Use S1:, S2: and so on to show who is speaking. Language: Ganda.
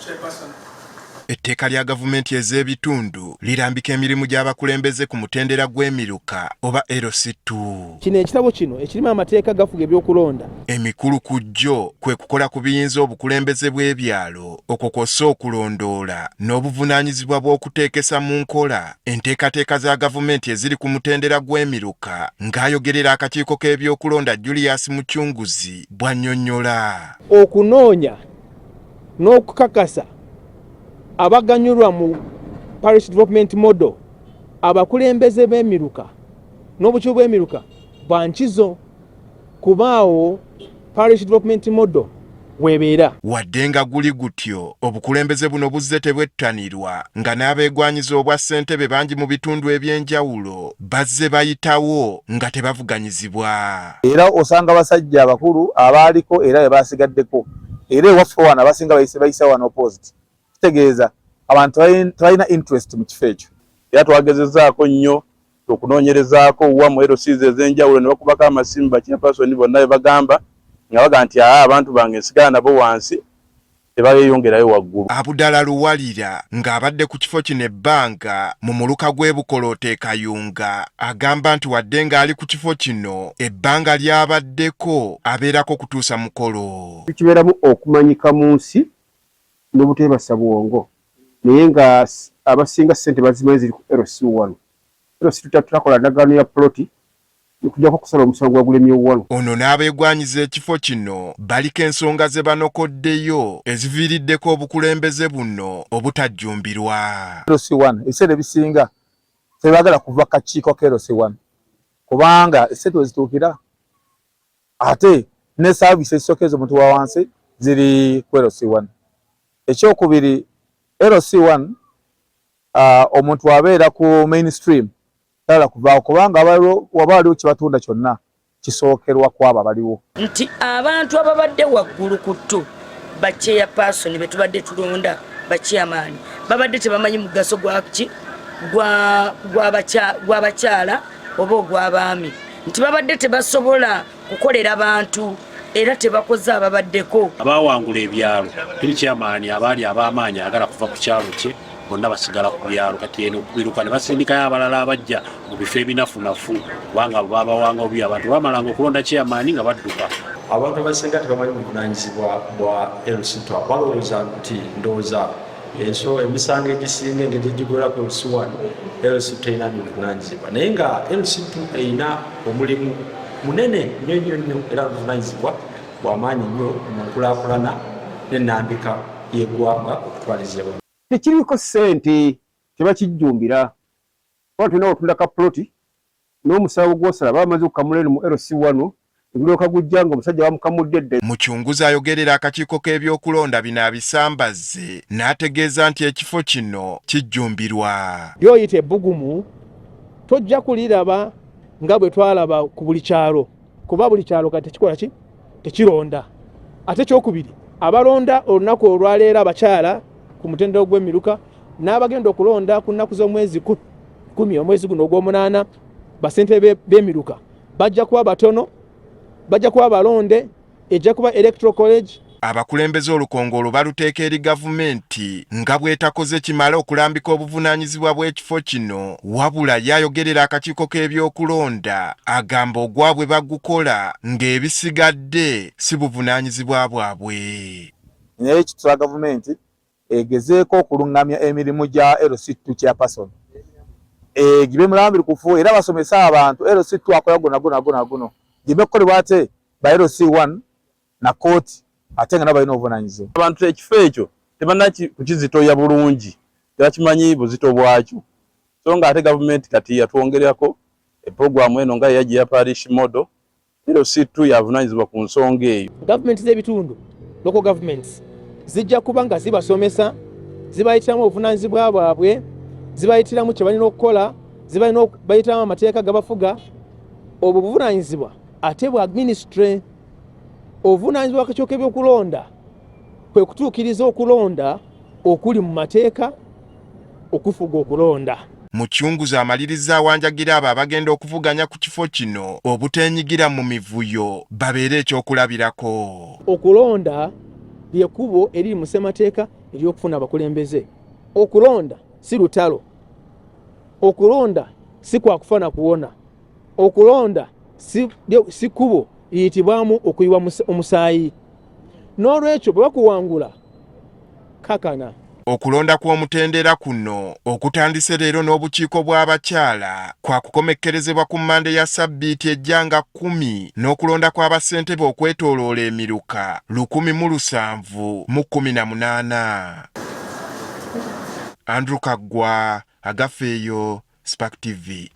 S1: Chairperson.
S2: Etteeka lya gavumenti ez'ebitundu lirambika emirimu gy'abakulembeze ku mutendera gw'emiruka oba LC2.
S3: Kino ekitabo kino ekirimu amateeka gafuga ebyokulonda.
S2: Emikulu ku gyo kwe kukola ku biyinza obukulembeze bw'ebyalo okwo kw'ossa okulondoola n'obuvunaanyizibwa bw'okuteekesa mu nkola enteekateeka za gavumenti eziri ku mutendera gw'emiruka ng'ayogerera akakiiko k'ebyokulonda Julius Mucunguzi bw'annyonnyola.
S3: Okunoonya n'okukakasa abaganyulwa mu Parish Development Model, abakulembeze b'emiruka n'obukiiko bw'emiruka bwa nkizo kubaawo Parish Development Model webeera.
S2: Wadde nga guli gutyo, obukulembeze buno buzze tebwettanirwa nga n'abeegwanyiza obwa ssentebe bangi mu bitundu eby'enjawulo bazze bayitawo nga tebavuganyizibwa.
S4: Era osanga abasajja abakulu abaaliko era be basigaddeko, era ewaffe wano abasinga bayise bayisa wano opposite, kitegeeza abantu tebalina interest mu kifo ekyo.
S5: Era twagezezaako nnyo okunoonyerezaako wa mu LCs ez'enjawulo ne bakubako amasimu ba chairperson bonna be bagamba nga bagamba nti aa abantu bange nsigala nabo wansi tebayeyongerayo waggulu.
S2: Abudala Luwalira ng'abadde ku kifo kino ebbanga mu muluka gw'e Bukolooto e Kayunga agamba nti wadde ng'ali ku kifo kino ebbanga ly'abaddeko abeerako kutuusa mukolo.
S6: Kibeeramu okumanyika mu nsi n'obuteebasa bwongo naye nga abasinga ssente bazimanyi ziri ku LC1. LC2 tutakola ndagaano ya ploti okujjako okusala omusango gwagulemye wano.
S2: Ono n'abeegwanyiza ekifo kino baliko ensonga ze banokoddeyo eziviiriddeko obukulembeze buno obutajjumbirwa.
S4: LC1 ebiseera ebisinga tebaagala kuva kakiiko ka LC1 kubanga essente wezituukira ate ne service ezisooka ez'omuntu wa wansi ziri ku LC1. Ekyokubiri, LC1 omuntu abeera ku mainstream tayagala kuvaawo kubanga waba waliwo kyebatunda kyonna kisookerwa kwabo abaliwo.
S7: Nti abantu ababadde waggulu ku ttu ba chairperson be tubadde tulonda ba chairman babadde tebamanyi mugaso gwaki gw'abakyala oba ogw'abaami, nti babadde tebasobola kukolera bantu era tebakoze ababaddeko.
S8: Abawangula ebyalo teri chairman abaali ab'amaanyi ayagala kuva ku kyalo kye, bonna basigala ku byalo. Kati eno biruka ne basindikayo abalala abajja mu bifo ebinafunafu kubanga abo babawanga obubi. Abantu bamalanga okulonda chairman nga badduka.
S9: Abantu abasinga tebamanyi buvunaanyizibwa bwa LC2, balowooza nti ndowooza enso emisango egisinga engeri egigwera ku LC1, LC2 terina buvunaanyizibwa, naye nga LC2 erina omulimu munene nnyo nnyo nnyo era buvunaanyizibwa bw'amaanyi nnyo mu nkulaakulana n'ennambika y'eggwanga okutwalizibwa.
S6: Tekiriiko ssente, tebakijjumbira kuba tulina otunda ka ploti n'omusango gw'osala bamaze okukamula eno mu LC1 negulyoka gujja ng'omusajja bamukamudde dda.
S2: Mucunguzi ayogerera akakiiko k'ebyokulonda bino abisambazze n'ategeeza nti ekifo kino kijjumbirwa.
S3: Ly'oyita ebbugumu tojja kuliraba nga bwe twalaba ku buli kyalo, kuba buli kyalo kati tekikola ki tekironda. Ate ekyokubiri, abalonda olunaku olwaleero abakyala ku mutendera gw'emiruka n'abagenda okulonda ku nnaku z'omwezi 10 omwezi guno ogw'omunaana, basentebe b'emiruka bajja kuba batono, bajja kuba balonde, ejja kuba electoral college.
S2: Abakulembeze olukongoolo baluteeka eri gavumenti nga bw'etakoze kimala okulambika obuvunaanyizibwa bw'ekifo kino, wabula ye ayogerera akakiiko k'ebyokulonda agamba ogwabwe bagukola ng'ebisigadde si buvunaanyizibwa bwabwe.
S4: Naye kitusaba gavumenti egezeeko okulungamya emirimu gya LC2 chairperson gibe mulambirikufu era basomese abantu LC2 akola guno guno guno guno gibe kukolebwa ate ba LC1 na kooti ate nga nabo balina obuvunaanyizibwa.
S5: Abantu ekifo ekyo tebanna kukizitoya bulungi, tebakimanyi buzito bwakyo, so nga ate gavumenti kati yatwongerako epuroguramu eno nga eyajja ya parish model, LC2 yavunaanyizibwa ku nsonga eyo.
S3: Gavumenti z'ebitundu, local governments, zijja kuba nga zibasomesa, zibayitiramu obuvunaanyizibwa bwabwe, zibayitiramu kye balina okukola, bayitiramu amateeka gabafuga. Obwo buvunaanyizibwa ate bwa ministry. Obuvunaanyizibwa bw'akakiiko k'ebyokulonda kwe kutuukiriza okulonda okuli mu mateeka okufuga okulonda.
S2: Mucunguzi amaliriza awanjagira abo abagenda okuvuganya ku kifo kino obuteenyigira mu mivuyo babeere ekyokulabirako.
S3: Okulonda ly'ekkubo eriri mu ssemateeka ery'okufuna abakulembeze. Okulonda si lutalo, okulonda si kwa kufa na kuwona, okulonda si kkubo liyitibwamu okuyiwa omusaayi. N'olwekyo bwe bakuwangula kakana.
S2: Okulonda kw'omutendera kuno okutandise leero n'obukiiko bw'abakyala kwakukomekkerezebwa ku Mmande ya ssabbiiti ejja nga kkumi n'okulonda kwa bassentebe okwetooloola emiruka 1718. Andrew Kaggwa, Agafeeyo, Spark TV.